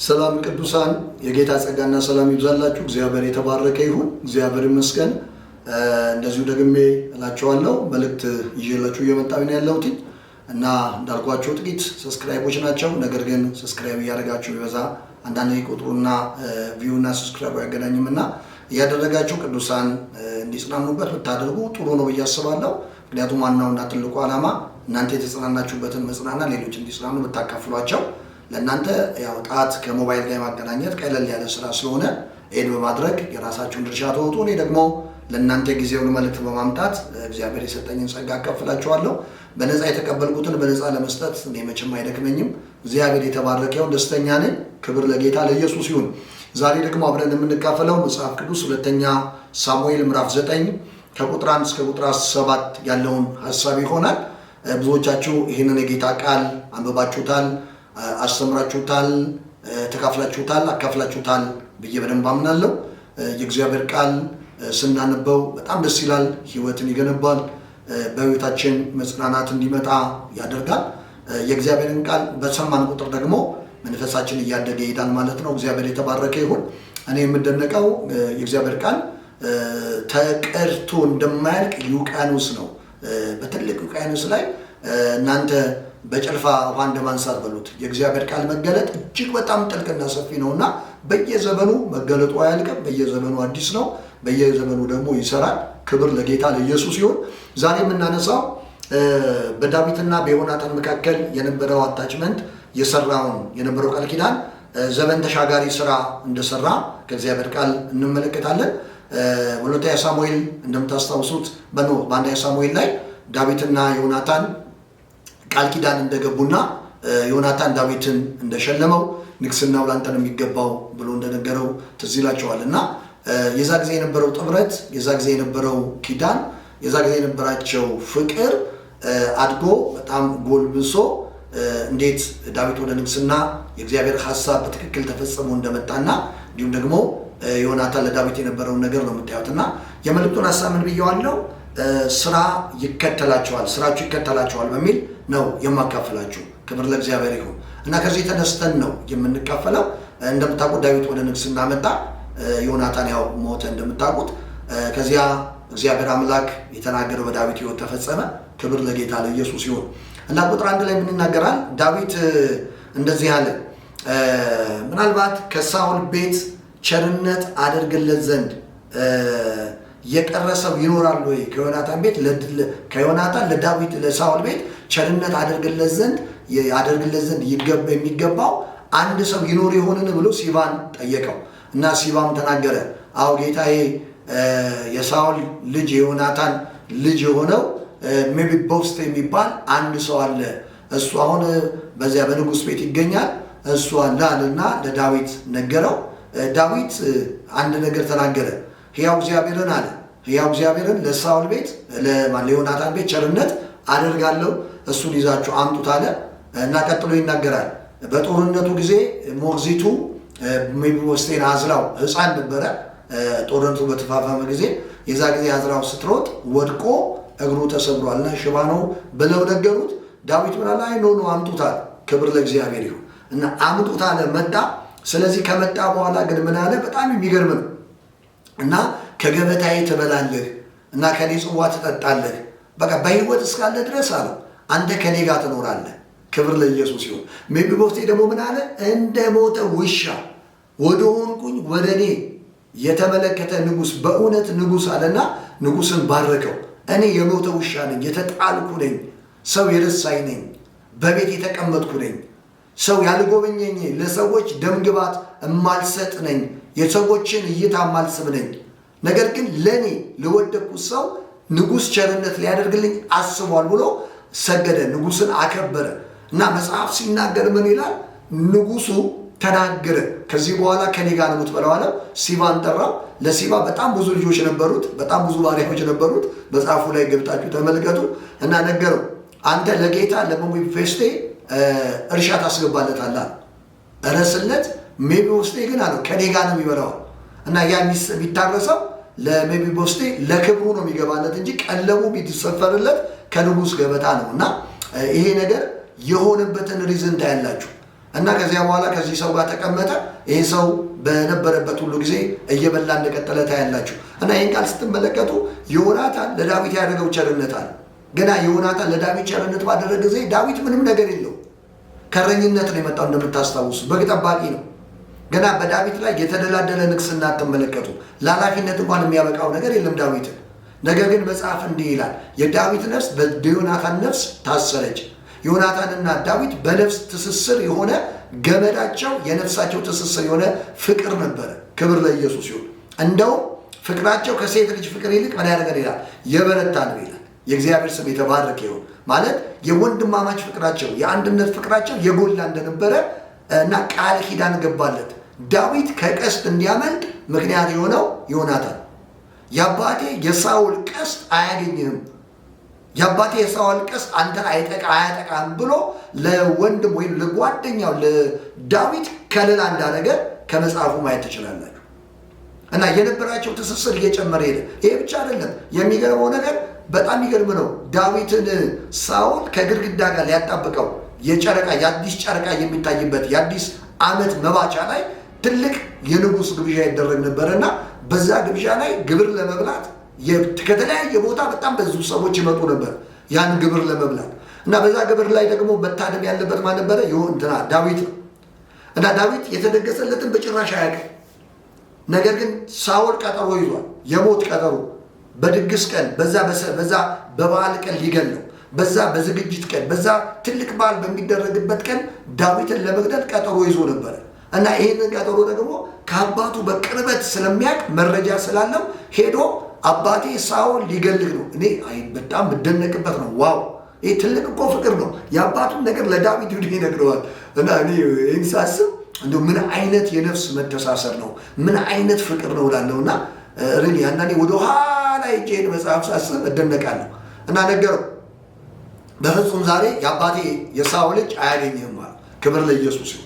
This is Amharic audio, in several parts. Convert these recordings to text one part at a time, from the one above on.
ሰላም ቅዱሳን፣ የጌታ ጸጋና ሰላም ይብዛላችሁ። እግዚአብሔር የተባረከ ይሁን። እግዚአብሔር ይመስገን። እንደዚሁ ደግሜ እላችኋለሁ፣ መልእክት ይዤላችሁ እየመጣሁ ነው ያለሁት እና እንዳልኳችሁ ጥቂት subscribe ኦች ናቸው። ነገር ግን subscribe እያደረጋችሁ ቢበዛ አንዳንድ ቁጥሩና view እና subscribe አይገናኝም እና እያደረጋችሁ ቅዱሳን እንዲጽናኑበት ብታደርጉ ጥሩ ነው ብዬ አስባለሁ። ምክንያቱም ዋናውና ትልቁ ዓላማ እናንተ የተጽናናችሁበትን መጽናና ሌሎች እንዲጽናኑ ብታካፍሏቸው ለእናንተ ያው ጣት ከሞባይል ጋር ማገናኘት ቀለል ያለ ስራ ስለሆነ ይህን በማድረግ የራሳችሁን ድርሻ ተወጡ። እኔ ደግሞ ለእናንተ ጊዜውን መልእክት በማምጣት እግዚአብሔር የሰጠኝን ጸጋ አካፍላችኋለሁ። በነፃ የተቀበልኩትን በነፃ ለመስጠት እኔ መቼም አይደክመኝም። እግዚአብሔር የተባረከ ይሁን። ደስተኛ ነኝ። ክብር ለጌታ ለኢየሱስ ይሁን። ዛሬ ደግሞ አብረን የምንካፈለው መጽሐፍ ቅዱስ ሁለተኛ ሳሙኤል ምዕራፍ 9 ከቁጥር 1 እስከ ቁጥር 7 ያለውን ሀሳብ ይሆናል። ብዙዎቻችሁ ይህንን የጌታ ቃል አንብባችሁታል፣ አስተምራችሁታል፣ ተካፍላችሁታል፣ አካፍላችሁታል ብዬ በደንብ አምናለሁ። የእግዚአብሔር ቃል ስናነበው በጣም ደስ ይላል፣ ሕይወትን ይገነባል፣ በሕይወታችን መጽናናት እንዲመጣ ያደርጋል። የእግዚአብሔርን ቃል በሰማን ቁጥር ደግሞ መንፈሳችን እያደገ ይሄዳል ማለት ነው። እግዚአብሔር የተባረከ ይሁን። እኔ የምደነቀው የእግዚአብሔር ቃል ተቀድቶ እንደማያልቅ ውቅያኖስ ነው። በትልቅ ውቅያኖስ ላይ እናንተ በጭልፋ ውሃ እንደማንሳት በሉት። የእግዚአብሔር ቃል መገለጥ እጅግ በጣም ጥልቅና ሰፊ ነው እና በየዘመኑ መገለጡ አያልቅም። በየዘመኑ አዲስ ነው። በየዘመኑ ደግሞ ይሰራል። ክብር ለጌታ ለኢየሱስ ይሁን። ዛሬ የምናነሳው በዳዊትና በዮናታን መካከል የነበረው attachment፣ የሰራውን የነበረው ቃል ኪዳን ዘመን ተሻጋሪ ስራ እንደሰራ ከእግዚአብሔር ቃል እንመለከታለን። ሁለተኛ ሳሙኤል እንደምታስታውሱት በአንደኛ ሳሙኤል ላይ ዳዊትና ዮናታን ቃል ኪዳን እንደገቡና ዮናታን ዳዊትን እንደሸለመው፣ ንግስናው ላንተ ነው የሚገባው ብሎ እንደነገረው ትዝ ይላችኋል። እና የዛ ጊዜ የነበረው ጥምረት፣ የዛ ጊዜ የነበረው ኪዳን፣ የዛ ጊዜ የነበራቸው ፍቅር አድጎ በጣም ጎልብሶ እንዴት ዳዊት ወደ ንግስና የእግዚአብሔር ሀሳብ በትክክል ተፈጽሞ እንደመጣና እንዲሁም ደግሞ ዮናታን ለዳዊት የነበረውን ነገር ነው የምታዩት። እና የመልእክቱን ሀሳብ ምን ብየዋለሁ? ስራ ይከተላቸዋል፣ ስራችሁ ይከተላቸዋል በሚል ነው የማካፍላችሁ። ክብር ለእግዚአብሔር ይሁን። እና ከዚህ ተነስተን ነው የምንካፈለው። እንደምታውቁት ዳዊት ወደ ንግስና መጣ። ዮናታን ያው ሞተ እንደምታውቁት። ከዚያ እግዚአብሔር አምላክ የተናገረው በዳዊት ሕይወት ተፈጸመ። ክብር ለጌታ ለኢየሱስ ይሁን። እና ቁጥር 1 ላይ ምን ይናገራል? ዳዊት እንደዚህ አለ፣ ምናልባት ከሳውል ቤት ቸርነት አደርግለት ዘንድ የቀረ ሰው ይኖራል ወይ? ከዮናታን ቤት፣ ከዮናታን ለዳዊት ለሳውል ቤት ቸርነት አደርግለት ዘንድ የሚገባው አንድ ሰው ይኖር ይሆንን ብሎ ሲባን ጠየቀው። እና ሲባም ተናገረ፣ አዎ ጌታዬ፣ የሳውል ልጅ የዮናታን ልጅ የሆነው ሜምፊቦስቴ የሚባል አንድ ሰው አለ። እሱ አሁን በዚያ በንጉሥ ቤት ይገኛል። እሱ አለ አለና ለዳዊት ነገረው። ዳዊት አንድ ነገር ተናገረ። ሕያው እግዚአብሔርን አለ፣ ሕያው እግዚአብሔርን ለሳውል ቤት፣ ለዮናታን ቤት ቸርነት አደርጋለሁ፣ እሱን ይዛችሁ አምጡት አለ። እና ቀጥሎ ይናገራል። በጦርነቱ ጊዜ ሞግዚቱ ሜምፊቦስቴን አዝላው፣ ሕፃን ነበረ። ጦርነቱ በተፋፋመ ጊዜ የዛ ጊዜ አዝላው ስትሮጥ ወድቆ እግሩ ተሰብሯል እና ሽባ ነው ብለው ነገሩት። ዳዊት ምን አለ? አይ no no፣ አምጡት አለ። ክብር ለእግዚአብሔር ይሁን። እና አምጡት አለ፣ መጣ። ስለዚህ ከመጣ በኋላ ግን ምን አለ? በጣም የሚገርም ነው። እና ከገበታዬ ትበላለህ እና ከኔ ጽዋ ትጠጣለህ። በቃ በህይወት እስካለ ድረስ አለው አንተ ከኔ ጋር ትኖራለህ። ክብር ለኢየሱስ ይሁን። ሜምፊቦስቴ ደግሞ ምን አለ? እንደ ሞተ ውሻ ወደ ሆንኩኝ ወደ እኔ የተመለከተ ንጉስ፣ በእውነት ንጉስ አለና ንጉስን ባረከው። እኔ የሞተ ውሻ ነኝ፣ የተጣልኩ ነኝ፣ ሰው የረሳኝ ነኝ፣ በቤት የተቀመጥኩ ነኝ፣ ሰው ያልጎበኘኝ፣ ለሰዎች ደምግባት እማልሰጥ ነኝ፣ የሰዎችን እይታ እማልስብ ነኝ። ነገር ግን ለእኔ ለወደቅኩት ሰው ንጉስ ቸርነት ሊያደርግልኝ አስቧል ብሎ ሰገደ፣ ንጉስን አከበረ። እና መጽሐፍ ሲናገር ምን ይላል? ንጉሱ ተናገረ። ከዚህ በኋላ ከኔ ጋር ነው የምትበላው አለ። ሲባን ጠራው። ለሲባ በጣም ብዙ ልጆች ነበሩት፣ በጣም ብዙ ባሪያዎች ነበሩት። መጽሐፉ ላይ ገብታችሁ ተመልከቱ። እና ነገረው፣ አንተ ለጌታ ለሜምፊቦስቴ እርሻ ታስገባለታለህ፣ እረስለት። ሜምፊቦስቴ ግን አለው ከኔ ጋር ነው የሚበላው። እና ያ የሚታረሰው ለሜምፊቦስቴ ለክብሩ ነው የሚገባለት እንጂ ቀለቡ የሚሰፈርለት ከንጉስ ገበታ ነው። እና ይሄ ነገር የሆነበትን reason ታያላችሁ። እና ከዚያ በኋላ ከዚህ ሰው ጋር ተቀመጠ። ይህ ሰው በነበረበት ሁሉ ጊዜ እየበላ እንደቀጠለ ታያላችሁ። እና ይህን ቃል ስትመለከቱ ዮናታን ለዳዊት ያደረገው ቸርነት አለ። ገና ዮናታን ለዳዊት ቸርነት ባደረገ ጊዜ ዳዊት ምንም ነገር የለው፣ ከረኝነት ነው የመጣው። እንደምታስታውሱ በግ ጠባቂ ነው። ገና በዳዊት ላይ የተደላደለ ንግስና አትመለከቱ። ለኃላፊነት እንኳን የሚያበቃው ነገር የለም ዳዊትን። ነገር ግን መጽሐፍ እንዲህ ይላል፣ የዳዊት ነፍስ በዮናታን ነፍስ ታሰረች። ዮናታንና ዳዊት በነፍስ ትስስር የሆነ ገመዳቸው የነፍሳቸው ትስስር የሆነ ፍቅር ነበረ። ክብር ለኢየሱስ ይሁን። እንደውም ፍቅራቸው ከሴት ልጅ ፍቅር ይልቅ ምን ያደርጋል ይላል፣ የበረታ ነው ይላል። የእግዚአብሔር ስም የተባረከ ይሁን። ማለት የወንድማማች ፍቅራቸው የአንድነት ፍቅራቸው የጎላ እንደነበረ እና ቃል ኪዳን ገባለት። ዳዊት ከቀስት እንዲያመልጥ ምክንያት የሆነው ዮናታን የአባቴ የሳውል ቀስት አያገኝህም፣ የአባቴ የሳውል ቀስት አንተን አያጠቃም ብሎ ለወንድም ወይም ለጓደኛው ለዳዊት ከለላ እንዳደረገ ከመጽሐፉ ማየት ትችላላችሁ። እና የነበራቸው ትስስር እየጨመረ ሄደ። ይሄ ብቻ አይደለም። የሚገርመው ነገር በጣም የሚገርም ነው። ዳዊትን ሳውል ከግድግዳ ጋር ሊያጣብቀው የጨረቃ የአዲስ ጨረቃ የሚታይበት የአዲስ ዓመት መባቻ ላይ ትልቅ የንጉሥ ግብዣ ይደረግ ነበረና በዛ ግብዣ ላይ ግብር ለመብላት ከተለያየ ቦታ በጣም ብዙ ሰዎች ይመጡ ነበር፣ ያን ግብር ለመብላት። እና በዛ ግብር ላይ ደግሞ መታደም ያለበት ማን ነበረ? እንትና ዳዊት ነው። እና ዳዊት የተደገሰለትን በጭራሽ አያውቅም። ነገር ግን ሳውል ቀጠሮ ይዟል፣ የሞት ቀጠሮ። በድግስ ቀን በዛ በበዓል ቀን ሊገለው፣ በዛ በዝግጅት ቀን፣ በዛ ትልቅ በዓል በሚደረግበት ቀን ዳዊትን ለመግደል ቀጠሮ ይዞ ነበረ። እና ይህንን ቀጠሮ ደግሞ ከአባቱ በቅርበት ስለሚያውቅ መረጃ ስላለው ሄዶ አባቴ ሳውል ሊገልህ ነው። እኔ በጣም የምደነቅበት ነው። Wow፣ ይህ ትልቅ እኮ ፍቅር ነው። የአባቱን ነገር ለዳዊት ሄዶ ይነግረዋል። እና እኔ ይህን ሳስብ እንደው ምን አይነት የነፍስ መተሳሰር ነው፣ ምን አይነት ፍቅር ነው እላለሁ። እና really አንዳንዴ ወደኋላ ሄጄ ይሄን መጽሐፍ ሳስብ እደነቃለሁ። እና ነገረው፣ በፍጹም ዛሬ የአባቴ የሳውል እጅ አያገኝህም አለ። ክብር ለኢየሱስ ይሁን።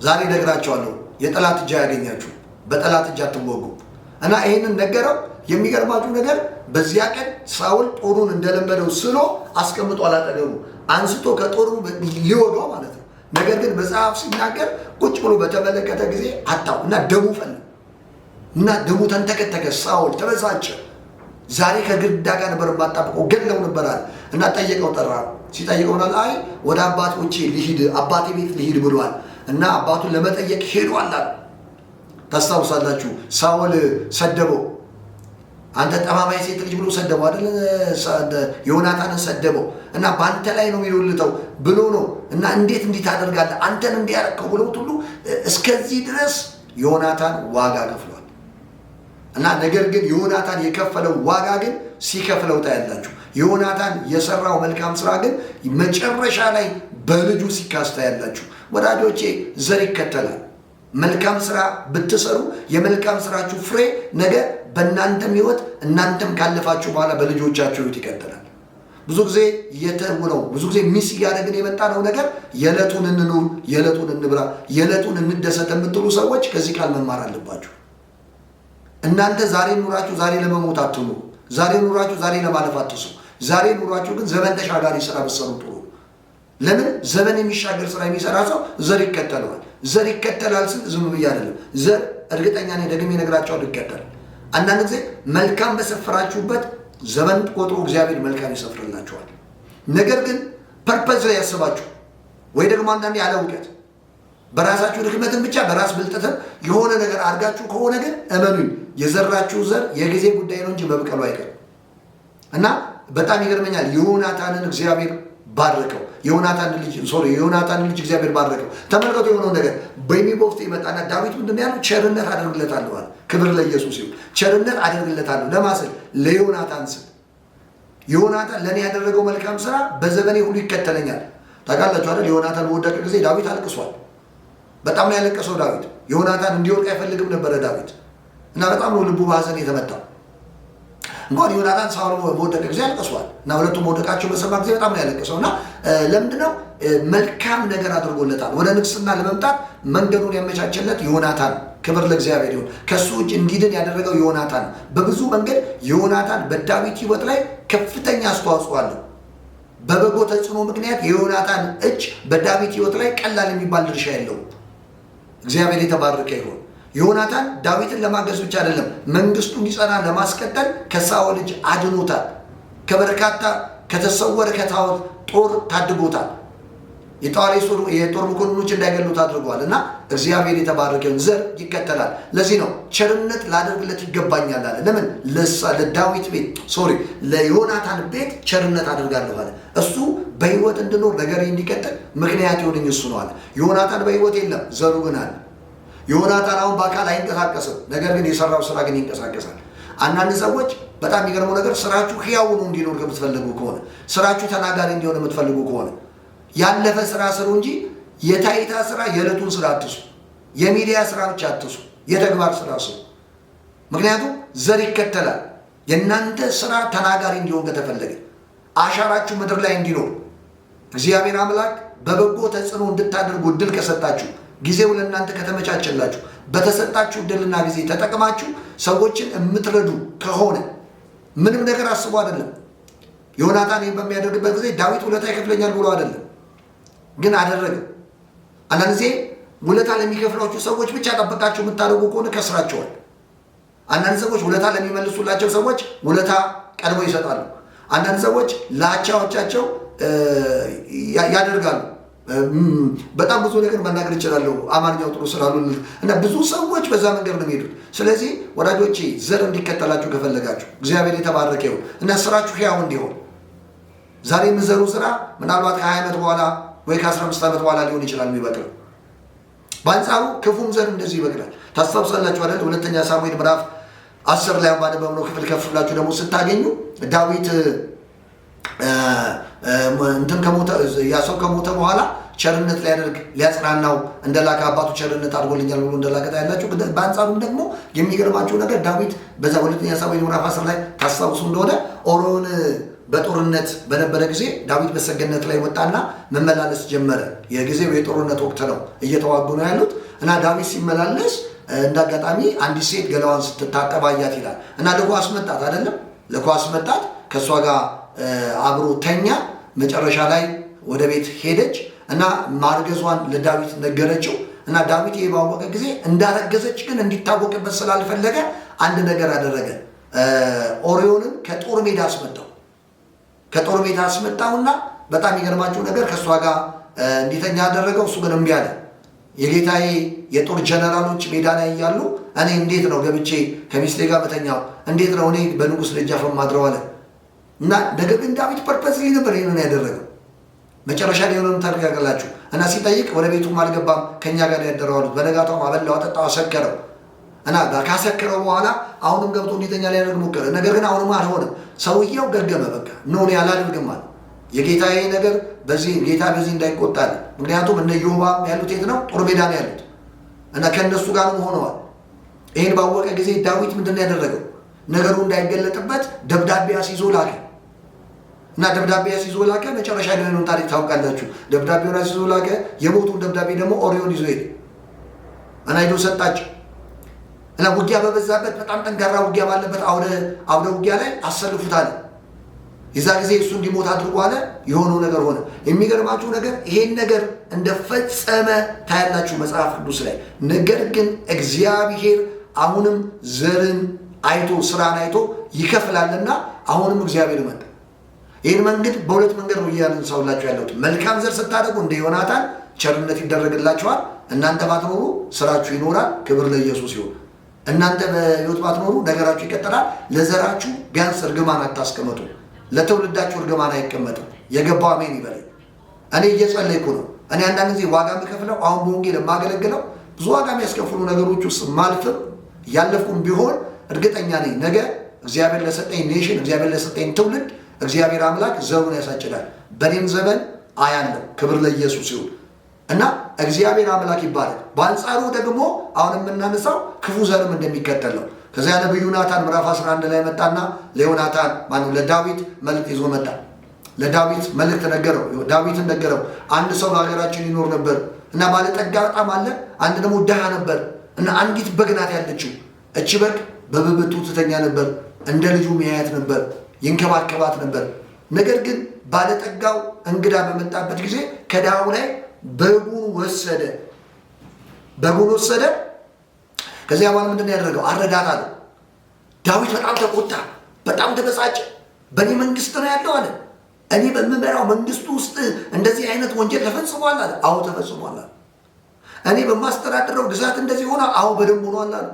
ዛሬ እነግራቸዋለሁ፣ የጠላት እጅ አያገኛችሁ፣ በጠላት እጅ አትወጉም። እና ይህንን ነገረው። የሚገርማችሁ ነገር በዚያ ቀን ሳውል ጦሩን እንደለመደው ስሎ አስቀምጧል አጠገቡ፣ አንስቶ ከጦሩ ሊወጋው ማለት ነው። ነገር ግን መጽሐፍ ሲናገር ቁጭ ብሎ በተመለከተ ጊዜ አጣው እና ደሙ ፈላ እና ደሙ ተንተከተከ። ሳውል ተበሳጨ። ዛሬ ከግድግዳ ጋር ነበር የማጣብቀው፣ ገለው ነበር አለ። እና ጠየቀው፣ ጠራ። ሲጠይቀው አይ ወደ አባቶቼ ልሂድ፣ አባቴ ቤት ልሂድ ብሏል እና አባቱን ለመጠየቅ ሄዷል አለ። ታስታውሳላችሁ፣ ሳውል ሰደበው። አንተ ጠማማ የሴት ልጅ ብሎ ሰደበው አይደል? ዮናታንን ሰደበው እና በአንተ ላይ ነው የሚዶልተው ብሎ ነው እና እንዴት እንዲህ ታደርጋለህ? አንተን እንዲህ ያደረግከው ብሎት ሁሉ እስከዚህ ድረስ ዮናታን ዋጋ ከፍሏል። እና ነገር ግን ዮናታን የከፈለው ዋጋ ግን ሲከፍለው ታያላችሁ። ዮናታን የሰራው መልካም ስራ ግን መጨረሻ ላይ በልጁ ሲካስ ታያላችሁ። ወዳጆቼ ዘር ይከተላል። መልካም ስራ ብትሰሩ የመልካም ስራችሁ ፍሬ ነገ በእናንተም ሕይወት እናንተም ካለፋችሁ በኋላ በልጆቻችሁ ሕይወት ይቀጥላል። ብዙ ጊዜ የተውነው ብዙ ጊዜ miss እያደረግን የመጣነው ነገር የዕለቱን እንኑር፣ የዕለቱን እንብላ፣ የዕለቱን እንደሰት የምትሉ ሰዎች ከዚህ ቃል መማር አለባችሁ። እናንተ ዛሬ ኑራችሁ ዛሬ ለመሞት አትኑሩ። ዛሬ ኑራችሁ ዛሬ ለማለፍ አትሱ። ዛሬ ኑራችሁ ግን ዘመን ተሻጋሪ ስራ ብትሰሩ ጥሩ። ለምን ዘመን የሚሻገር ስራ የሚሰራ ሰው ዘር ይከተለዋል። ዘር ይከተላል ስል ዝም ብዬ አይደለም። ዘር እርግጠኛ ነኝ ደግሜ እነግራቸዋለሁ ይከተላል። አንዳንድ ጊዜ መልካም በሰፈራችሁበት ዘመን ቆጥሮ እግዚአብሔር መልካም ይሰፍርላችኋል። ነገር ግን purpose ላይ ያስባችሁ ወይ ደግሞ አንዳንዴ ያለ እውቀት በራሳችሁ ድክመትን ብቻ በራስ ብልጠትም የሆነ ነገር አድርጋችሁ ከሆነ ግን እመኑኝ የዘራችሁ ዘር የጊዜ ጉዳይ ነው እንጂ መብቀሉ አይቀርም። እና በጣም ይገርመኛል ዮናታንን እግዚአብሔር ባረከው። የዮናታንን ልጅ እግዚአብሔር ባረከው። ተመልከቱ የሆነው ነገር በሜምፊቦስቴ ይመጣና ዳዊት ምንድን ነው ያለው? ቸርነት አደርግለታለሁ አለ። ክብር ለኢየሱስ ይሁን። ቸርነት አደርግለታለሁ ለማስል ለዮናታን ስል ዮናታን ለእኔ ያደረገው መልካም ስራ በዘመኔ ሁሉ ይከተለኛል። ታውቃላችሁ አይደል? ዮናታን በወደቀ ጊዜ ዳዊት አልቅሷል። በጣም ነው ያለቀሰው ዳዊት። ዮናታን እንዲወድቅ አይፈልግም ነበረ ዳዊት እና በጣም ነው ልቡ በሐዘን የተመታው። እንኳን ዮናታን ሳውል በወደቀ ጊዜ አልቅሷል እና ሁለቱም መውደቃቸው በሰማ ጊዜ በጣም ነው ያለቀሰው። እና ለምንድነው መልካም ነገር አድርጎለታል። ወደ ንግስና ለመምጣት መንገዱን ያመቻቸለት ዮናታን። ክብር ለእግዚአብሔር ይሁን። ከሱ እጅ እንዲድን ያደረገው ዮናታን። በብዙ መንገድ ዮናታን በዳዊት ሕይወት ላይ ከፍተኛ አስተዋጽኦ አለው። በበጎ ተጽዕኖ ምክንያት የዮናታን እጅ በዳዊት ሕይወት ላይ ቀላል የሚባል ድርሻ የለውም። እግዚአብሔር የተባረከ ይሁን። ዮናታን ዳዊትን ለማገዝ ብቻ አይደለም፣ መንግስቱ እንዲጸና ለማስቀጠል ከሳኦል እጅ አድኖታል። ከበርካታ ከተሰወረ ከታወት ጦር ታድጎታል። የጦር መኮንኖች እንዳይገሉት አድርገዋል። እና እግዚአብሔር የተባረከውን ዘር ይከተላል። ለዚህ ነው ቸርነት ላደርግለት ይገባኛል አለ። ለምን ለዳዊት ቤት sorry ለዮናታን ቤት ቸርነት አደርጋለሁ አለ። እሱ በህይወት እንድኖር ነገር እንዲቀጥል ምክንያት የሆነኝ እሱ ነው አለ። ዮናታን በህይወት የለም፣ ዘሩ ግን አለ። ዮናታን አሁን በአካል አይንቀሳቀስም፣ ነገር ግን የሰራው ስራ ግን ይንቀሳቀሳል። አንዳንድ ሰዎች በጣም የሚገርመው ነገር ስራችሁ ህያው ሆኖ እንዲኖር የምትፈልጉ ከሆነ፣ ስራችሁ ተናጋሪ እንዲሆን የምትፈልጉ ከሆነ ያለፈ ስራ ስሩ እንጂ የታይታ ስራ የዕለቱን ስራ አትስሩ። የሚዲያ ስራ ብቻ አትስሩ፣ የተግባር ስራ ስሩ። ምክንያቱም ዘር ይከተላል። የእናንተ ስራ ተናጋሪ እንዲሆን ከተፈለገ፣ አሻራችሁ ምድር ላይ እንዲኖር፣ እግዚአብሔር አምላክ በበጎ ተጽዕኖ እንድታደርጉ እድል ከሰጣችሁ፣ ጊዜው ለእናንተ ከተመቻቸላችሁ፣ በተሰጣችሁ እድልና ጊዜ ተጠቅማችሁ ሰዎችን የምትረዱ ከሆነ፣ ምንም ነገር አስቦ አይደለም። ዮናታን ይህን በሚያደርግበት ጊዜ ዳዊት ውለታ ይከፍለኛል ብሎ አይደለም፣ ግን አደረገ። አንዳንድ ጊዜ ውለታ ለሚከፍሏችሁ ሰዎች ብቻ ጠብቃችሁ የምታደርጉ ከሆነ ከስራቸዋል። አንዳንድ ሰዎች ውለታ ለሚመልሱላቸው ሰዎች ውለታ ቀድሞ ይሰጣሉ። አንዳንድ ሰዎች ለአቻዎቻቸው ያደርጋሉ። በጣም ብዙ ነገር መናገር እችላለሁ፣ አማርኛው ጥሩ ስላሉ፣ እና ብዙ ሰዎች በዛ መንገድ ነው የሚሄዱት። ስለዚህ ወዳጆቼ፣ ዘር እንዲከተላችሁ ከፈለጋችሁ፣ እግዚአብሔር የተባረከ ይሁን እና ስራችሁ ሕያው እንዲሆን፣ ዛሬ የምትዘሩ ስራ ምናልባት ከ20 ዓመት በኋላ ወይ ከ15 ዓመት በኋላ ሊሆን ይችላል የሚበቅለው። በአንጻሩ ክፉም ዘር እንደዚሁ ይበቅላል። ታስታውሳላችሁ አይደል? ሁለተኛ ሳሙኤል ምዕራፍ 10 ላይ ባነበብነው ክፍል ከፍ ብላችሁ ደግሞ ስታገኙ ዳዊት እንትን ከሞተ፣ ያ ሰው ከሞተ በኋላ ቸርነት ሊያደርግ ሊያጽናናው እንደላከ፣ አባቱ ቸርነት አድርጎልኛል ብሎ እንደላከ ታያላችሁ። በአንጻሩም ደግሞ የሚገርማችሁ ነገር ዳዊት በዛ ሁለተኛ ሳሙኤል ምዕራፍ 10 ላይ ታስታውሱ እንደሆነ ኦርዮን በጦርነት በነበረ ጊዜ ዳዊት በሰገነት ላይ ወጣና መመላለስ ጀመረ። የጊዜው የጦርነት ወቅት ነው፣ እየተዋጉ ነው ያሉት። እና ዳዊት ሲመላለስ እንደ አጋጣሚ አንዲት ሴት ገላዋን ስትታጠብ አያት ይላል። እና ልኮ አስመጣት አይደለም፣ ልኮ አስመጣት፣ ከእሷ ጋር አብሮ ተኛ። መጨረሻ ላይ ወደ ቤት ሄደች እና ማርገዟን ለዳዊት ነገረችው። እና ዳዊት ይሄ ባወቀ ጊዜ እንዳረገዘች ግን እንዲታወቅበት ስላልፈለገ አንድ ነገር አደረገ። ኦርዮንን ከጦር ሜዳ አስመጣው። ከጦር ሜዳ አስመጣውና በጣም የሚገርማችሁ ነገር ከእሷ ጋር እንዲተኛ አደረገው። እሱ ግን እምቢ አለ። የጌታዬ የጦር ጀነራሎች ሜዳ ላይ እያሉ እኔ እንዴት ነው ገብቼ ከሚስቴ ጋር መተኛው? እንዴት ነው እኔ በንጉሥ ደጃፍ ማድረው አለ። እና ነገር ግን ዳዊት purposely ነበር ይህንን ያደረገው። መጨረሻ ላይ የሆነውን ታደርጋላችሁ። እና ሲጠይቅ ወደ ቤቱም አልገባም፣ ከኛ ጋር ያደረው አሉት። በነጋታውም አበላው፣ አጠጣው፣ አሰከረው። እና ካሰከረው በኋላ አሁንም ገብቶ እንዲተኛ ሊያደርግ ሞከረ። ነገር ግን አሁንም አልሆነም። ሰውየው ገገመ። በቃ no፣ እኔ አላደርግም አለ። የጌታዬ ነገር በዚህ ጌታ በዚህ እንዳይቆጣል። ምክንያቱም እነ ኢዮአብ ያሉት የት ነው? ጦር ሜዳ ነው ያሉት እና ከእነሱ ጋርም ሆነዋል። ይህን ባወቀ ጊዜ ዳዊት ምንድን ነው ያደረገው? ነገሩ እንዳይገለጥበት ደብዳቤ አስይዞ ላከ። እና ደብዳቤ አስይዞ ላከ። መጨረሻ ላይ የሆነውን ታሪክ ታውቃላችሁ። ደብዳቤውን አስይዞ ላከ። የሞቱን ደብዳቤ ደግሞ ኦርዮን ይዞ ሄደ እና ሄዶ ሰጣቸው። እና ውጊያ በበዛበት፣ በጣም ጠንካራ ውጊያ ባለበት አውደ ውጊያ ላይ አሰልፉት አለ። የዛ ጊዜ እሱ እንዲሞት አድርጎ አለ። የሆነው ነገር ሆነ። የሚገርማችሁ ነገር ይሄን ነገር እንደፈጸመ ታያላችሁ መጽሐፍ ቅዱስ ላይ። ነገር ግን እግዚአብሔር አሁንም ዘርን አይቶ ስራን አይቶ ይከፍላልና አሁንም እግዚአብሔር መጣ። ይህን መንገድ በሁለት መንገድ ነው እያነሳሁላችሁ ያለሁት። መልካም ዘር ስታደርጉ እንደ ዮናታን ቸርነት ይደረግላችኋል። እናንተ ባትኖሩ ስራችሁ ይኖራል። ክብር ለኢየሱስ ይሁን። እናንተ በሕይወት ባትኖሩ ነገራችሁ ይቀጥላል። ለዘራችሁ ቢያንስ እርግማን አታስቀምጡ። ለትውልዳችሁ እርግማን አይቀመጥም። የገባው አሜን ይበለኝ። እኔ እየጸለይኩ ነው። እኔ አንዳንድ ጊዜ ዋጋ የምከፍለው፣ አሁን በወንጌል የማገለግለው ብዙ ዋጋ የሚያስከፍሉ ነገሮች ውስጥ ማልፍም ያለፍኩም ቢሆን እርግጠኛ ነኝ ነገ እግዚአብሔር ለሰጠኝ nation፣ እግዚአብሔር ለሰጠኝ ትውልድ እግዚአብሔር አምላክ ዘሩን ያሳጭዳል። በእኔም ዘመን አያለው። ክብር ለኢየሱስ ይሁን እና እግዚአብሔር አምላክ ይባላል። በአንጻሩ ደግሞ አሁን የምናነሳው ክፉ ዘርም እንደሚከተል ነው። ከዚያ ነብዩ ናታን ምዕራፍ 11 ላይ መጣና ለዮናታን ማነው ለዳዊት መልእክት ይዞ መጣ። ለዳዊት መልእክት ነገረው። ዳዊትን ነገረው። አንድ ሰው በሀገራችን ይኖር ነበር እና ባለጠጋ በጣም አለ፣ አንድ ደግሞ ድሃ ነበር እና አንዲት በግ ናት ያለችው። እቺ በግ በብብቱ ትተኛ ነበር፣ እንደ ልጁ ሚያያት ነበር፣ ይንከባከባት ነበር። ነገር ግን ባለጠጋው እንግዳ በመጣበት ጊዜ ከድሃው ላይ በጉን ወሰደ። በጉን ወሰደ። ከዚያ በኋላ ምንድን ነው ያደረገው? አረዳት አለው። ዳዊት በጣም ተቆጣ፣ በጣም ተበሳጨ። በእኔ መንግስት ነው ያለው አለ። እኔ በምመራው መንግስቱ ውስጥ እንደዚህ አይነት ወንጀል ተፈጽሟል አለ። አዎ ተፈጽሟል አለ። እኔ በማስተዳድረው ግዛት እንደዚህ ሆነ፣ አዎ በደንብ ሆኗል አለ።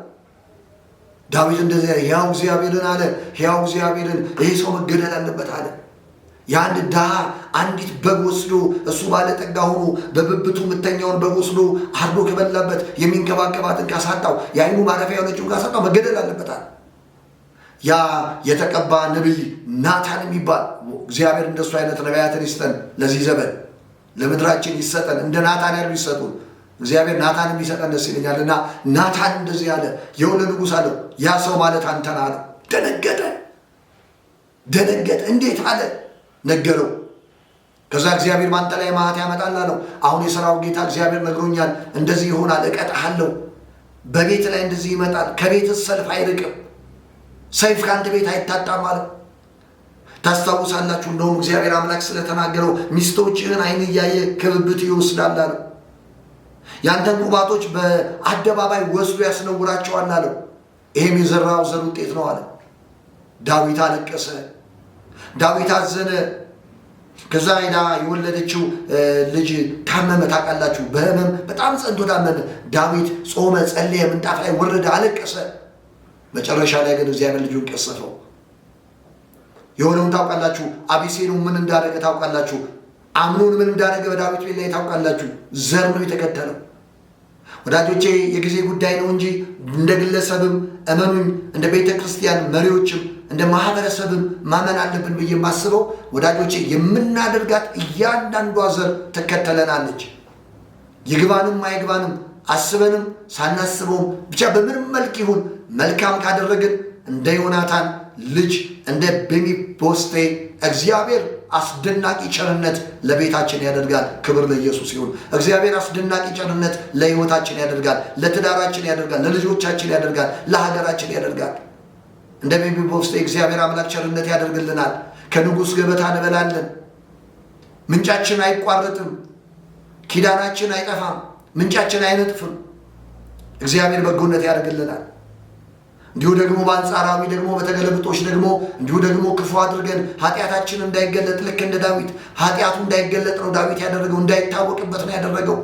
ዳዊት እንደዚህ ሕያው እግዚአብሔርን አለ፣ ሕያው እግዚአብሔርን ይህ ሰው መገደል አለበት አለ። የአንድ ድሃ አንዲት በግ ወስዶ እሱ ባለጠጋ ሆኖ በብብቱ የምተኛውን በግ ወስዶ አርዶ ከበላበት የሚንከባከባትን ካሳጣው የአይኑ ማረፊያ የሆነችውን ካሳጣው መገደል አለበታል። ያ የተቀባ ነቢይ ናታን የሚባል እግዚአብሔር እንደሱ አይነት ነቢያትን ይስጠን፣ ለዚህ ዘመን ለምድራችን ይሰጠን፣ እንደ ናታን ያሉ ይሰጡን። እግዚአብሔር ናታን የሚሰጠን ደስ ይለኛል። እና ናታን እንደዚህ አለ፣ የሆነ ንጉሥ አለው፣ ያ ሰው ማለት አንተን አለው። ደነገጠ ደነገጠ። እንዴት አለ? ነገረው። ከዛ እግዚአብሔር በአንተ ላይ መዓት ያመጣል አለው። አሁን የሠራዊት ጌታ እግዚአብሔር ነግሮኛል፣ እንደዚህ ይሆናል፣ እቀጣሃለሁ። በቤት ላይ እንደዚህ ይመጣል፣ ከቤት ሰልፍ አይርቅም፣ ሰይፍ ከአንተ ቤት አይታጣም አለው። ታስታውሳላችሁ፣ እንደውም እግዚአብሔር አምላክ ስለተናገረው ሚስቶችህን ዓይን እያየ ከብብት ይወስዳል አለው። ያንተን ቁባቶች በአደባባይ ወስዶ ያስነውራቸዋል አለው። ይሄም የዘራው ዘር ውጤት ነው አለ። ዳዊት አለቀሰ። ዳዊት አዘነ። ከዛ ሄዳ የወለደችው ልጅ ታመመ። ታውቃላችሁ፣ በህመም በጣም ጸንቶ ታመመ። ዳዊት ጾመ፣ ጸለየ፣ ምንጣፍ ላይ ወረደ፣ አለቀሰ። መጨረሻ ላይ ግን እግዚአብሔር ልጁን ቀሰፈው። የሆነውን ታውቃላችሁ። አቤሴሎም ምን እንዳደረገ ታውቃላችሁ። አምኖን ምን እንዳደረገ በዳዊት ቤት ላይ ታውቃላችሁ። ዘር ነው የተከተለው። ወዳጆቼ የጊዜ ጉዳይ ነው እንጂ እንደ ግለሰብም እመኑኝ፣ እንደ ቤተ ክርስቲያን መሪዎችም እንደ ማህበረሰብም ማመን አለብን ብዬ የማስበው ወዳጆቼ የምናደርጋት እያንዳንዷ ዘር ትከተለናለች። ይግባንም አይግባንም፣ አስበንም ሳናስበውም ብቻ በምንም መልክ ይሁን መልካም ካደረግን እንደ ዮናታን ልጅ እንደ ሜምፊቦስቴ እግዚአብሔር አስደናቂ ቸርነት ለቤታችን ያደርጋል። ክብር ለኢየሱስ ይሁን። እግዚአብሔር አስደናቂ ቸርነት ለሕይወታችን ያደርጋል፣ ለትዳራችን ያደርጋል፣ ለልጆቻችን ያደርጋል፣ ለሀገራችን ያደርጋል። እንደ ሜምፊቦስቴ እግዚአብሔር አምላክ ቸርነት ያደርግልናል። ከንጉሥ ገበታ እንበላለን። ምንጫችን አይቋረጥም። ኪዳናችን አይጠፋም። ምንጫችን አይነጥፍም። እግዚአብሔር በጎነት ያደርግልናል። እንዲሁ ደግሞ በአንጻራዊ ደግሞ በተገለብጦች ደግሞ እንዲሁ ደግሞ ክፉ አድርገን ኃጢአታችን እንዳይገለጥ ልክ እንደ ዳዊት ኃጢአቱ እንዳይገለጥ ነው ዳዊት ያደረገው፣ እንዳይታወቅበት ነው ያደረገው።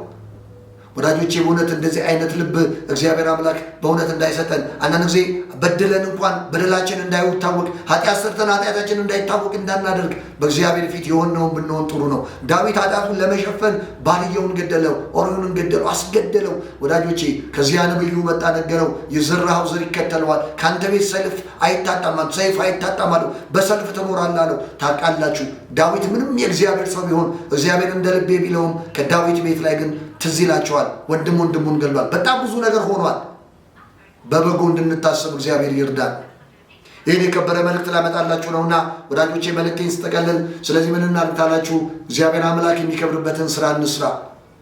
ወዳጆቼ በእውነት እንደዚህ አይነት ልብ እግዚአብሔር አምላክ በእውነት እንዳይሰጠን፣ አንዳንድ ጊዜ በድለን እንኳን በደላችን እንዳይታወቅ ኃጢአት ሰርተን ኃጢአታችን እንዳይታወቅ እንዳናደርግ በእግዚአብሔር ፊት የሆነውን ብንሆን ጥሩ ነው። ዳዊት ኃጢአቱን ለመሸፈን ባልየውን ገደለው፣ ኦርዮንን ገደለው፣ አስገደለው። ወዳጆቼ ከዚያ ነብዩ መጣ ነገረው፣ የዘራኸው ዘር ይከተለዋል፣ ከአንተ ቤት ሰልፍ አይታጣም፣ ሰይፍ አይታጣም አለው፣ በሰልፍ ትኖራለህ አለው። ታውቃላችሁ ዳዊት ምንም የእግዚአብሔር ሰው ቢሆን እግዚአብሔር እንደ ልቤ ቢለውም ከዳዊት ቤት ላይ ግን ትዝ ይላቸዋል፣ ወንድም ወንድሙን ገድሏል። በጣም ብዙ ነገር ሆኗል። በበጎ እንድንታሰብ እግዚአብሔር ይርዳል። ይህን የከበረ መልእክት ላመጣላችሁ ነውና ወዳጆቼ መልእክቴን ስጠቀልል፣ ስለዚህ ምን እናድርግ ካላችሁ እግዚአብሔር አምላክ የሚከብርበትን ስራ እንስራ።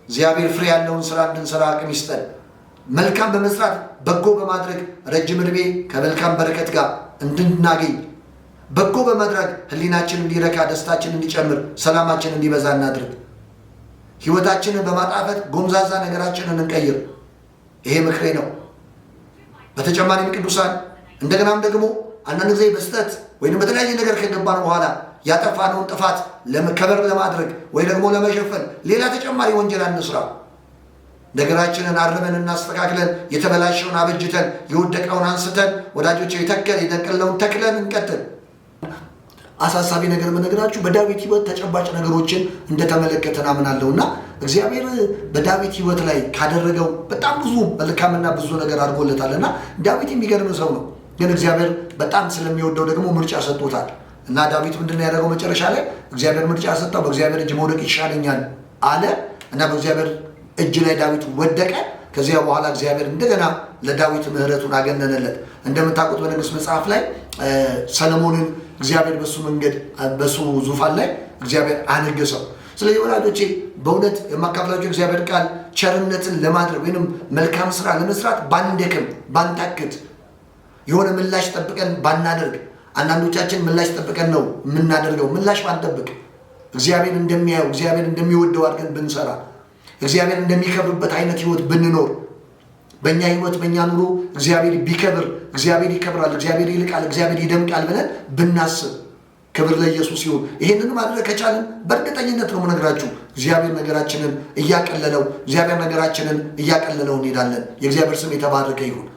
እግዚአብሔር ፍሬ ያለውን ስራ እንድንሰራ አቅም ይስጠን። መልካም በመስራት በጎ በማድረግ ረጅም ዕድሜ ከመልካም በረከት ጋር እንድናገኝ፣ በጎ በማድረግ ሕሊናችን እንዲረካ፣ ደስታችን እንዲጨምር፣ ሰላማችን እንዲበዛ እናድርግ። ሕይወታችንን በማጣፈጥ ጎምዛዛ ነገራችንን እንቀይር። ይሄ ምክሬ ነው። በተጨማሪም ቅዱሳን እንደገናም ደግሞ አንዳንድ ጊዜ በስህተት ወይም በተለያየ ነገር ከገባን በኋላ ያጠፋነውን ጥፋት ከበር ለማድረግ ወይ ደግሞ ለመሸፈን ሌላ ተጨማሪ ወንጀል አንስራ። ነገራችንን አርመን እናስተካክለን፣ የተበላሸውን አበጅተን፣ የወደቀውን አንስተን ወዳጆች የተከልነውን ተክለን እንቀጥል። አሳሳቢ ነገር የምነግራችሁ በዳዊት ሕይወት ተጨባጭ ነገሮችን እንደተመለከተን አምናለሁ እና እግዚአብሔር በዳዊት ሕይወት ላይ ካደረገው በጣም ብዙ መልካምና ብዙ ነገር አድርጎለታል እና ዳዊት የሚገርም ሰው ነው። ግን እግዚአብሔር በጣም ስለሚወደው ደግሞ ምርጫ ሰጥቶታል እና ዳዊት ምንድን ነው ያደረገው? መጨረሻ ላይ እግዚአብሔር ምርጫ ሰጠው። በእግዚአብሔር እጅ መውደቅ ይሻለኛል አለ እና በእግዚአብሔር እጅ ላይ ዳዊት ወደቀ። ከዚያ በኋላ እግዚአብሔር እንደገና ለዳዊት ምሕረቱን አገነነለት። እንደምታውቁት በነገሥት መጽሐፍ ላይ ሰለሞንን እግዚአብሔር በሱ መንገድ በሱ ዙፋን ላይ እግዚአብሔር አነገሰው። ስለዚህ ወዳጆቼ በእውነት የማካፍላቸው እግዚአብሔር ቃል ቸርነትን ለማድረግ ወይንም መልካም ስራ ለመስራት ባንደክም፣ ባንታክት፣ የሆነ ምላሽ ጠብቀን ባናደርግ፣ አንዳንዶቻችን ምላሽ ጠብቀን ነው የምናደርገው። ምላሽ ባንጠብቅ፣ እግዚአብሔር እንደሚያየው፣ እግዚአብሔር እንደሚወደው አድርገን ብንሰራ፣ እግዚአብሔር እንደሚከብርበት አይነት ህይወት ብንኖር፣ በእኛ ህይወት፣ በእኛ ኑሮ እግዚአብሔር ቢከብር፣ እግዚአብሔር ይከብራል፣ እግዚአብሔር ይልቃል፣ እግዚአብሔር ይደምቃል ብለን ብናስብ፣ ክብር ለኢየሱስ ይሁን። ይህንን ማድረግ ከቻልን በእርግጠኝነት ነው የምነግራችሁ፣ እግዚአብሔር ነገራችንን እያቀለለው እንሄዳለን። የእግዚአብሔር ስም የተባረከ ይሁን።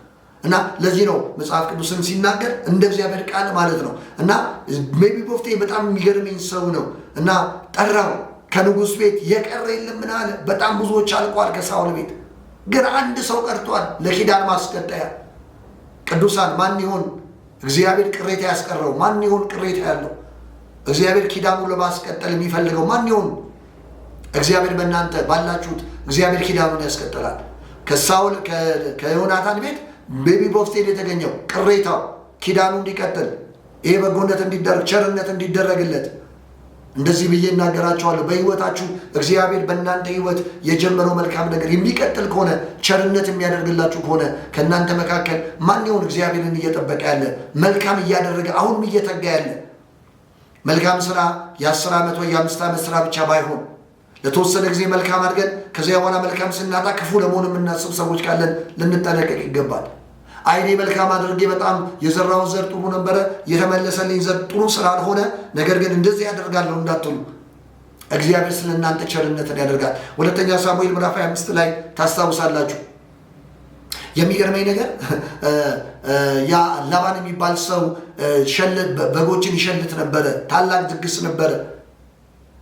እና ለዚህ ነው መጽሐፍ ቅዱስን ሲናገር እንደ እግዚአብሔር ቃል ማለት ነው። እና ሜምፊቦስቴ በጣም የሚገርመኝ ሰው ነው። እና ጠራው። ከንጉሥ ቤት የቀረ የለም ምን አለ። በጣም ብዙዎች አልቀዋል ከሳውል ቤት፣ ግን አንድ ሰው ቀርቷል ለኪዳን ማስቀጠያ። ቅዱሳን፣ ማን ይሆን እግዚአብሔር ቅሬታ ያስቀረው? ማን ይሆን ቅሬታ ያለው? እግዚአብሔር ኪዳኑን ለማስቀጠል የሚፈልገው ማን ይሆን? እግዚአብሔር በእናንተ ባላችሁት እግዚአብሔር ኪዳኑን ያስቀጥላል። ከሳውል፣ ከዮናታን ቤት ሜምፊቦስቴ የተገኘው ቅሬታው ኪዳኑ እንዲቀጥል፣ ይሄ በጎነት እንዲደረግ፣ ቸርነት እንዲደረግለት። እንደዚህ ብዬ እናገራቸዋለሁ። በህይወታችሁ እግዚአብሔር በእናንተ ህይወት የጀመረው መልካም ነገር የሚቀጥል ከሆነ፣ ቸርነት የሚያደርግላችሁ ከሆነ፣ ከእናንተ መካከል ማን ይሆን እግዚአብሔርን እየጠበቀ ያለ፣ መልካም እያደረገ፣ አሁንም እየተጋ ያለ? መልካም ስራ የ10 ዓመት ወይ የ5 ዓመት ስራ ብቻ ባይሆን፣ ለተወሰነ ጊዜ መልካም አድርገን ከዚያ በኋላ መልካም ስናጣ ክፉ ለመሆን የምናስብ ሰዎች ካለን ልንጠነቀቅ ይገባል። አይ፣ እኔ መልካም አድርጌ በጣም የዘራሁት ዘር ጥሩ ነበረ፣ የተመለሰልኝ ዘር ጥሩ ስላልሆነ ነገር ግን እንደዚህ ያደርጋለሁ እንዳትሉ። እግዚአብሔር ስለ እናንተ ቸርነትን ያደርጋል። ሁለተኛ ሳሙኤል ምዕራፍ 25 ላይ ታስታውሳላችሁ። የሚገርመኝ ነገር ያ ላባን የሚባል ሰው በጎችን ይሸልት ነበረ። ታላቅ ድግስ ነበረ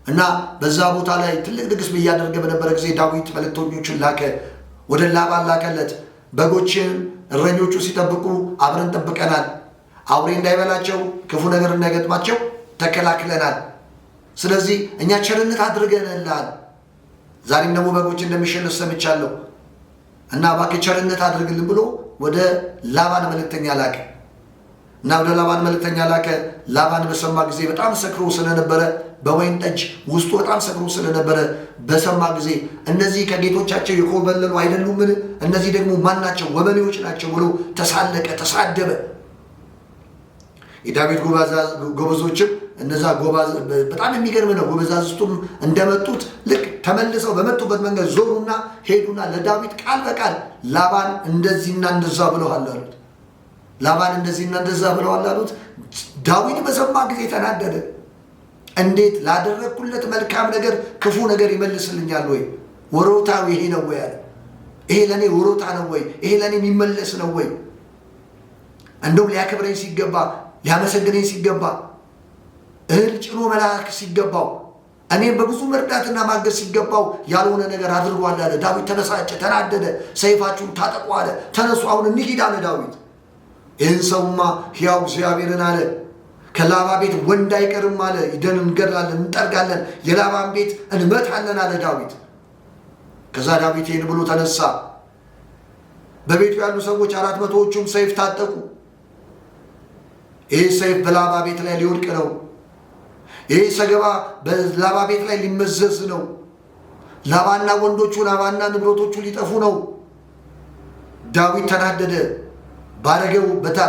እና በዛ ቦታ ላይ ትልቅ ድግስ እያደረገ በነበረ ጊዜ ዳዊት መልእክተኞችን ላከ፣ ወደ ላባን ላከለት። በጎችን እረኞቹ ሲጠብቁ አብረን ጠብቀናል። አውሬ እንዳይበላቸው፣ ክፉ ነገር እንዳይገጥማቸው ተከላክለናል። ስለዚህ እኛ ቸርነት አድርገንልሃል። ዛሬም ደግሞ በጎች እንደሚሸልት ሰምቻለሁ እና እባክህ ቸርነት አድርግልን ብሎ ወደ ላባን መልእክተኛ ላከ እና ወደ ላባን መልእክተኛ ላከ። ላባን በሰማ ጊዜ፣ በጣም ሰክሮ ስለነበረ፣ በወይን ጠጅ ውስጡ በጣም ሰክሮ ስለነበረ፣ በሰማ ጊዜ እነዚህ ከጌቶቻቸው የኮበለሉ አይደሉምን? እነዚህ ደግሞ ማን ናቸው? ወበኔዎች ናቸው ብሎ ተሳለቀ፣ ተሳደበ። የዳዊት ጎበዞችም እነዛ፣ በጣም የሚገርም ነው። ጎበዛዝቱም እንደመጡት ልክ ተመልሰው በመጡበት መንገድ ዞሩና ሄዱና ለዳዊት ቃል በቃል ላባን እንደዚህና እንደዛ ብለዋል አሉት። ላባን እንደዚህና እንደዛ ብለዋል አሉት። ዳዊት በሰማ ጊዜ ተናደደ። እንዴት ላደረግኩለት መልካም ነገር ክፉ ነገር ይመልስልኛል ወይ? ወሮታው ይሄ ነው ወይ አለ። ይሄ ለእኔ ወሮታ ነው ወይ? ይሄ ለእኔ የሚመለስ ነው ወይ? እንደውም ሊያከብረኝ ሲገባ፣ ሊያመሰግነኝ ሲገባ፣ እህል ጭኖ መላክ ሲገባው፣ እኔም በብዙ መርዳትና ማገዝ ሲገባው ያልሆነ ነገር አድርጓል አለ። ዳዊት ተበሳጨ፣ ተናደደ። ሰይፋችሁን ታጠቁ አለ። ተነሱ፣ አሁን እንሂድ አለ ዳዊት። ይህን ሰውማ ሕያው እግዚአብሔርን አለ፣ ከላባ ቤት ወንድ አይቀርም አለ። ሂደን እንገድላለን፣ እንጠርጋለን፣ የላባን ቤት እንመታለን አለ ዳዊት። ከዛ ዳዊት ይህን ብሎ ተነሳ። በቤቱ ያሉ ሰዎች 400ዎቹም ሰይፍ ታጠቁ። ይህ ሰይፍ በላባ ቤት ላይ ሊወድቅ ነው። ይህ ሰገባ በላባ ቤት ላይ ሊመዘዝ ነው። ላባና ወንዶቹ፣ ላባና ንብረቶቹ ሊጠፉ ነው። ዳዊት ተናደደ። ባደረገው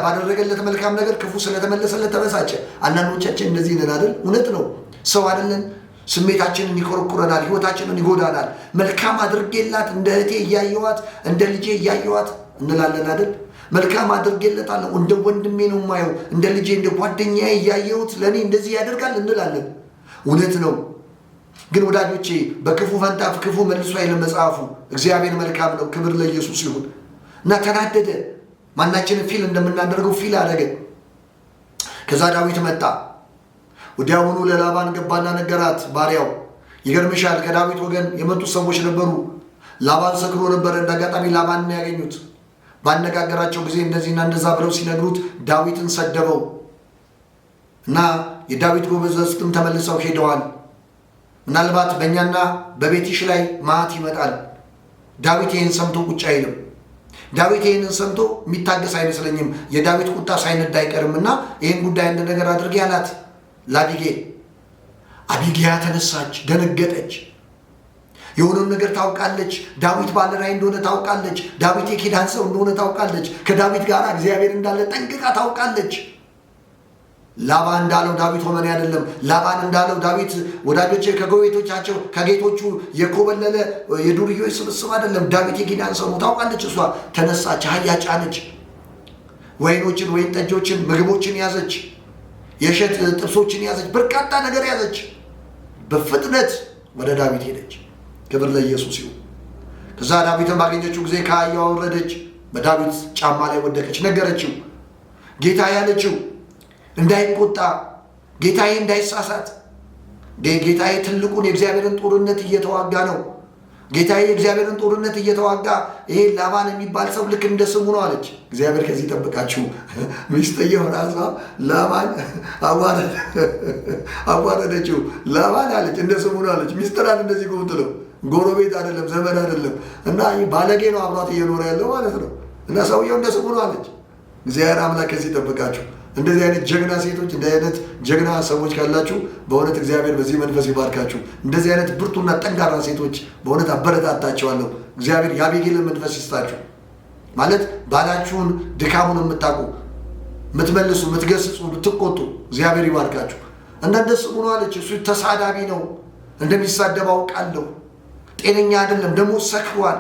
ባደረገለት መልካም ነገር ክፉ ስለተመለሰለት ተበሳጨ። አንዳንዶቻችን እንደዚህ ነን አይደል? እውነት ነው። ሰው አይደለን? ስሜታችንን ይኮረኩረናል፣ ህይወታችንን ይጎዳናል። መልካም አድርጌላት፣ እንደ እህቴ እያየዋት፣ እንደ ልጄ እያየዋት እንላለን አይደል? መልካም አድርጌለታለሁ፣ እንደ ወንድሜ ነው የማየው፣ እንደ ልጄ፣ እንደ ጓደኛዬ እያየሁት ለእኔ እንደዚህ ያደርጋል እንላለን። እውነት ነው። ግን ወዳጆቼ፣ በክፉ ፈንታ ክፉ መልሱ አይልም መጽሐፉ። እግዚአብሔር መልካም ነው። ክብር ለኢየሱስ ይሁን። እና ተናደደ። ማናችንን feel እንደምናደርገው feel አደረገ። ከዛ ዳዊት መጣ። ወዲያውኑ ለላባን ገባና ነገራት ባሪያው። ይገርምሻል፣ ከዳዊት ወገን የመጡ ሰዎች ነበሩ። ላባን ሰክሮ ነበረ። እንደ አጋጣሚ ላባን ያገኙት። ባነጋገራቸው ጊዜ እንደዚህና እንደዛ ብለው ሲነግሩት ዳዊትን ሰደበው እና የዳዊት ጎበዛዝትም ተመልሰው ሄደዋል። ምናልባት በእኛና በቤትሽ ላይ መዓት ይመጣል። ዳዊት ይህን ሰምቶ ቁጭ አይልም። ዳዊት ይህንን ሰምቶ የሚታገስ አይመስለኝም። የዳዊት ቁጣ ሳይነድ አይቀርም እና ይህን ጉዳይ አንድ ነገር አድርጌ አላት ለአቢጌል። አቢጊያ ተነሳች፣ ደነገጠች። የሆነውን ነገር ታውቃለች። ዳዊት ባለራዕይ እንደሆነ ታውቃለች። ዳዊት የኪዳን ሰው እንደሆነ ታውቃለች። ከዳዊት ጋር እግዚአብሔር እንዳለ ጠንቅቃ ታውቃለች። ላባን እንዳለው ዳዊት ወመኔ አይደለም። ላባን እንዳለው ዳዊት ወዳጆቼ ከጎረቤቶቻቸው ከጌቶቹ የኮበለለ የዱርዮች ስብስብ አይደለም። ዳዊት የኪዳን ሰው ነው። ታውቃለች። እሷ ተነሳች፣ አህያ ጫነች፣ ወይኖችን፣ ወይን ጠጆችን፣ ምግቦችን ያዘች፣ የእሸት ጥብሶችን ያዘች፣ በርካታ ነገር ያዘች። በፍጥነት ወደ ዳዊት ሄደች። ክብር ለኢየሱስ ይሁን። ከዛ ዳዊትን ባገኘችው ጊዜ ከአህያዋ ወረደች፣ በዳዊት ጫማ ላይ ወደቀች፣ ነገረችው። ጌታ ያለችው እንዳይቆጣ፣ ጌታዬ እንዳይሳሳት፣ ጌታዬ ትልቁን የእግዚአብሔርን ጦርነት እየተዋጋ ነው። ጌታዬ የእግዚአብሔርን ጦርነት እየተዋጋ ይሄ ላባን የሚባል ሰው ልክ እንደ ስሙ ነው አለች። እግዚአብሔር ከዚህ ይጠብቃችሁ። ሚስትየው ራሷ ላባን አዋረደችው። ላባን አለች እንደ ስሙ ነው አለች። ሚስጥራን እንደዚህ ነው፣ ጎረቤት አይደለም፣ ዘመድ አይደለም፣ እና ባለጌ ነው አብሯት እየኖረ ያለው ማለት ነው። እና ሰውየው እንደ ስሙ ነው አለች። እግዚአብሔር አምላክ ከዚህ ይጠብቃችሁ። እንደዚህ አይነት ጀግና ሴቶች፣ እንደዚህ አይነት ጀግና ሰዎች ካላችሁ በእውነት እግዚአብሔር በዚህ መንፈስ ይባርካችሁ። እንደዚህ አይነት ብርቱና ጠንካራ ሴቶች በእውነት አበረታታቸዋለሁ። እግዚአብሔር የአቤጌልን መንፈስ ይስጣችሁ። ማለት ባላችሁን ድካሙን የምታውቁ፣ የምትመልሱ፣ የምትገስጹ፣ የምትቆጡ እግዚአብሔር ይባርካችሁ። እና እንደ ስሙ ነው አለች። እሱ ተሳዳቢ ነው፣ እንደሚሳደብ አውቃለሁ። ጤነኛ አይደለም፣ ደግሞ ሰክሯል።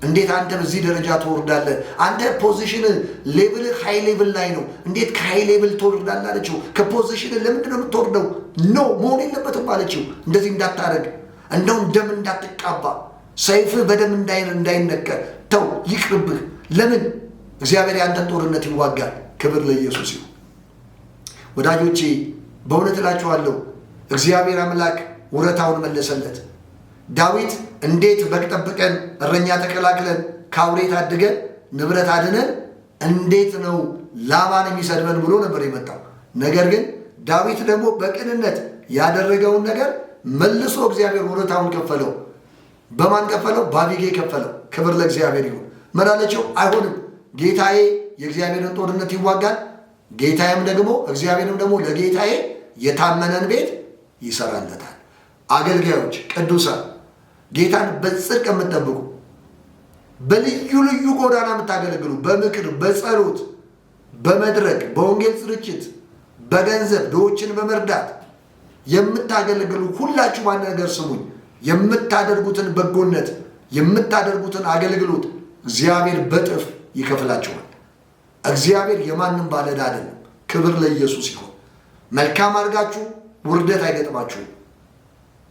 እንዴት አንተ በዚህ ደረጃ ትወርዳለህ? አንተ position level high level ላይ ነው። እንዴት ከ high level ትወርዳለህ አለችው። ከ position ለምንድን ነው የምትወርደው? No፣ መሆን የለበትም አለችው። እንደዚህ እንዳታረግ፣ እንደውም ደም እንዳትቃባ፣ ሰይፍህ በደም እንዳይነከር ተው፣ ይቅርብህ። ለምን? እግዚአብሔር የአንተን ጦርነት ይዋጋል። ክብር ለኢየሱስ ይሁን። ወዳጆቼ በእውነት እላችኋለሁ እግዚአብሔር አምላክ ውረታውን መለሰለት። ዳዊት እንዴት በግ ጠብቀን፣ እረኛ ተከላክለን፣ ከአውሬ ታድገን፣ ንብረት አድነን እንዴት ነው ላባን የሚሰድበን ብሎ ነበር የመጣው። ነገር ግን ዳዊት ደግሞ በቅንነት ያደረገውን ነገር መልሶ እግዚአብሔር ውረታውን ከፈለው። በማን ከፈለው? በአቢጌ ከፈለው። ክብር ለእግዚአብሔር ይሁን። ምን አለችው? አይሆንም፣ ጌታዬ የእግዚአብሔርን ጦርነት ይዋጋል፣ ጌታዬም ደግሞ እግዚአብሔርም ደግሞ ለጌታዬ የታመነን ቤት ይሰራለታል። አገልጋዮች፣ ቅዱሳን፣ ጌታን በጽድቅ የምትጠብቁ፣ በልዩ ልዩ ጎዳና የምታገለግሉ፣ በምክር፣ በጸሎት፣ በመድረክ፣ በወንጌል ስርጭት፣ በገንዘብ ድሆችን በመርዳት የምታገለግሉ ሁላችሁ አንድ ነገር ስሙኝ። የምታደርጉትን በጎነት፣ የምታደርጉትን አገልግሎት እግዚአብሔር በእጥፍ ይከፍላችኋል። እግዚአብሔር የማንም ባለዕዳ አይደለም። ክብር ለኢየሱስ ይሁን። መልካም አድርጋችሁ ውርደት አይገጥማችሁም።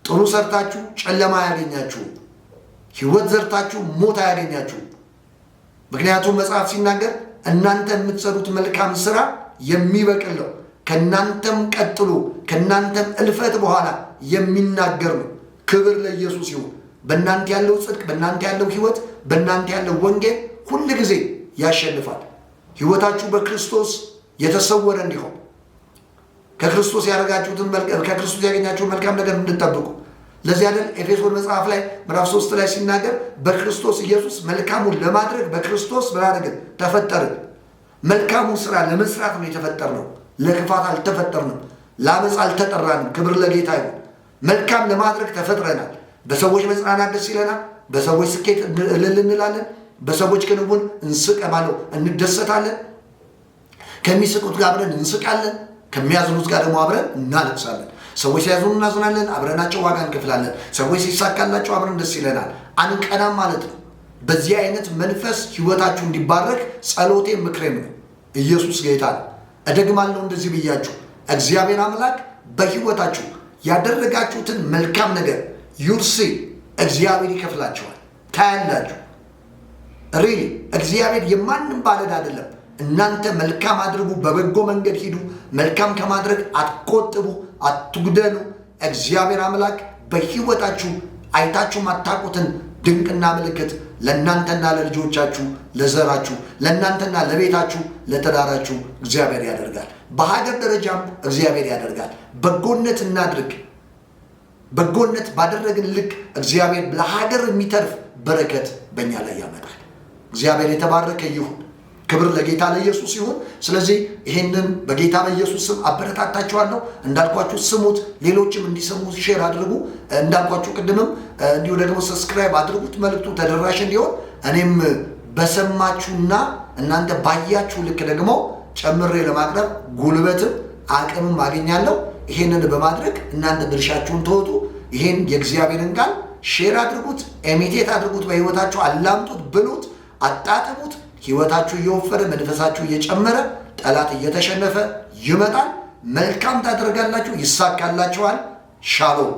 ጥሩ ሰርታችሁ ጨለማ አያገኛችሁም። ሕይወት ዘርታችሁ ሞት አያገኛችሁም። ምክንያቱም መጽሐፍ ሲናገር እናንተ የምትሰሩት መልካም ስራ የሚበቅል ነው፣ ከእናንተም ቀጥሎ ከእናንተም እልፈት በኋላ የሚናገር ነው። ክብር ለኢየሱስ ይሁን። በእናንተ ያለው ጽድቅ፣ በእናንተ ያለው ሕይወት፣ በእናንተ ያለው ወንጌል ሁል ጊዜ ያሸንፋል። ሕይወታችሁ በክርስቶስ የተሰወረ እንዲሆን፣ ከክርስቶስ ያደረጋችሁትን፣ ከክርስቶስ ያገኛችሁን መልካም ነገር እንድጠብቁ። ለዚህ አይደል ኤፌሶን መጽሐፍ ላይ ምዕራፍ 3 ላይ ሲናገር በክርስቶስ ኢየሱስ መልካሙን ለማድረግ በክርስቶስ ምን አደረግን? ተፈጠርን። መልካሙን ስራ ለመስራት ነው የተፈጠርነው። ለክፋት አልተፈጠርንም። ለአመፅ አልተጠራንም። ክብር ለጌታ ይሁን። መልካም ለማድረግ ተፈጥረናል። በሰዎች መጽናናት ደስ ይለናል። በሰዎች ስኬት እልል እንላለን። በሰዎች ክንውን እንስቀማለን፣ እንደሰታለን። ከሚስቁት ጋር አብረን እንስቃለን። ከሚያዝኑት ጋር ደግሞ አብረን እናለቅሳለን። ሰዎች ሲያዝኑ እናዝናለን፣ አብረናቸው ዋጋ እንከፍላለን። ሰዎች ሲሳካላቸው አብረን ደስ ይለናል። አንቀናም ማለት ነው። በዚህ አይነት መንፈስ ህይወታችሁ እንዲባረክ ጸሎቴ ምክሬም ነው። ኢየሱስ ጌታ ነው። እደግማለሁ እንደዚህ ብያችሁ፣ እግዚአብሔር አምላክ በህይወታችሁ ያደረጋችሁትን መልካም ነገር you'll see፣ እግዚአብሔር ይከፍላችኋል። ታያላችሁ። Really እግዚአብሔር የማንም ባለዕዳ አይደለም። እናንተ መልካም አድርጉ፣ በበጎ መንገድ ሂዱ፣ መልካም ከማድረግ አትቆጥቡ፣ አትጉደሉ። እግዚአብሔር አምላክ በህይወታችሁ አይታችሁ ማታውቁትን ድንቅና ምልክት ለእናንተና ለልጆቻችሁ፣ ለዘራችሁ፣ ለእናንተና ለቤታችሁ፣ ለትዳራችሁ እግዚአብሔር ያደርጋል። በሀገር ደረጃም እግዚአብሔር ያደርጋል። በጎነት እናድርግ። በጎነት ባደረግን ልክ እግዚአብሔር ለሀገር የሚተርፍ በረከት በእኛ ላይ ያመጣል። እግዚአብሔር የተባረከ ይሁን። ክብር ለጌታ ለኢየሱስ ይሁን። ስለዚህ ይሄንን በጌታ በኢየሱስ ስም አበረታታችኋለሁ። እንዳልኳችሁ ስሙት፣ ሌሎችም እንዲሰሙ share አድርጉ። እንዳልኳችሁ ቅድምም እንዲሁ ደግሞ subscribe አድርጉት፣ መልእክቱ ተደራሽ እንዲሆን። እኔም በሰማችሁና እናንተ ባያችሁ ልክ ደግሞ ጨምሬ ለማቅረብ ጉልበትም አቅምም አገኛለሁ። ይሄንን በማድረግ እናንተ ድርሻችሁን ተወጡ። ይሄን የእግዚአብሔርን ቃል share አድርጉት፣ imitate አድርጉት፣ በህይወታችሁ አላምጡት፣ ብሉት፣ አጣጥሙት። ህይወታችሁ እየወፈረ መንፈሳችሁ እየጨመረ ጠላት እየተሸነፈ ይመጣል። መልካም ታደርጋላችሁ፣ ይሳካላችኋል። ሻሎም።